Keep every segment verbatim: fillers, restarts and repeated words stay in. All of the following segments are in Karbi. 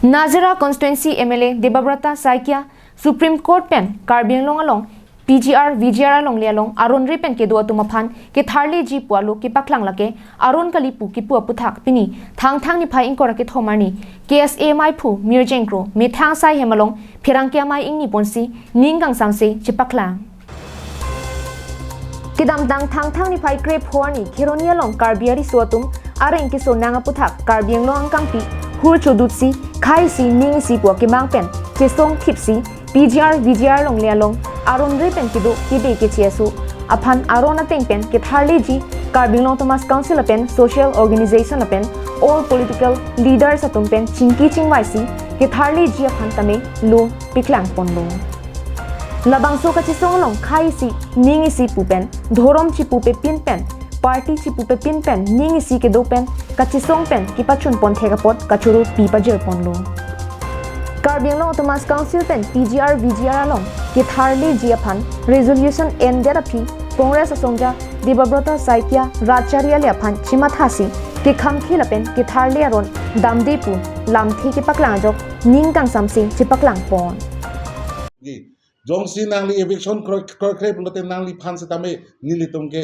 Nazira constituency M L A Debabrata Saikia Supreme Court pen Karbi Anglong along P G R V G R alongle along aron re pen kedo atum aphan ketharleji pu alo kepaklang lake aron kali pu kipu aputhak pini Thangthang niphai ingkoi ra kethom arni K S A maiphu Mirjeng Kro methang asai hem along pherangke amei ingni ponsi ning kangsamse chepaklang. Kedamtang Thangthang niphai krepho arni Kheroni along Karbi ariso atum areng kesonang aputhak Karbi Anglong angkangpi hur chodutsi khei isi ning isi pu akemang pen chesong thipsi P G R V G R alongle along aron re pen kedo kede keche aso aphan aron ateng pen ketharleji Karbi Anglong Autonomous Council lapen social organization lapen all political leaders atum pen chingki chingvaisi ketharleji aphan tame lo piklang ponlo. Labangso kachesong along khei isi ning isi pu pen dhorom chipupe pin pen party chipupe pin pen ning isi kedo pen kachesong pen kepachun pon thek apot kachoro pi pajir ponlo. Karbi Anglong Autonomous Council pen P G R V G R along ketharleji aphan resolution endet aphi Congress asongja Debabrata Saikia rat chari ale aphan chemathasi kekham khila pen ketharle aron damde pu lamthe kepaklang ajok ning kangsamse chepaklang pon. Jongsi nangli eviction kroi kroi kroi pulote nangliphan setame nelitum ke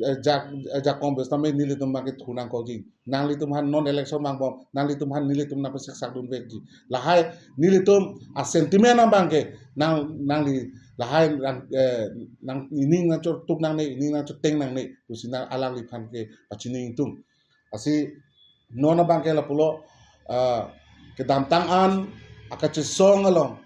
eh, jak eh, jakong bes tame nelitum abang ke thu nangkokji. Nanglitum aphan non election vangbom, nanglitum aphan nelitum nangpasiksak dunvekji. Lahai nelitum a sentiment abang ke nang nangli lahai nang eh, nang ining nangchotuk nangne, ining nangchoteng nangne pusi nang alangliphan ke pachini ingtung. Lasi non abang ke lapulo ah, kedamtang an akachesong along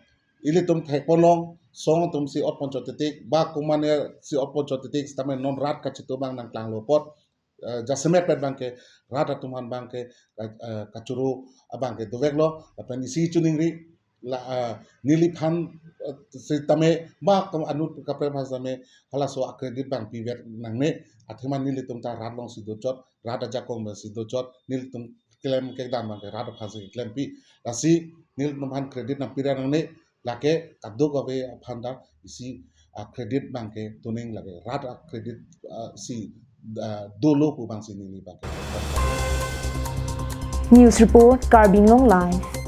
ilitum thek ponlong song atum si ot ponchot titik ba komatne si ot ponchot titik setame non rat kachetu abang nangklanglo apot eh, jasemet pen abang ke rat atum aphan abang ke eh, kachoro abang ke doveklo lapen isi choningri la eh, neliphan eh, setame ba kam anut kaprek aphan setame halaso a credit abang pivet nangne athema nelitum ta rat alongsi dochot rat ajakong abangsi dochot nelitum klem kedam abang ke rat aphansi klempi lasi nelitum aphan credit nangpira nangne lake kadokave aphan ta isi a credit abang ke tuning lake rat a credit ah, si ah, dolo pu abangsi neli abang ke. News report, Karbi Anglong Live.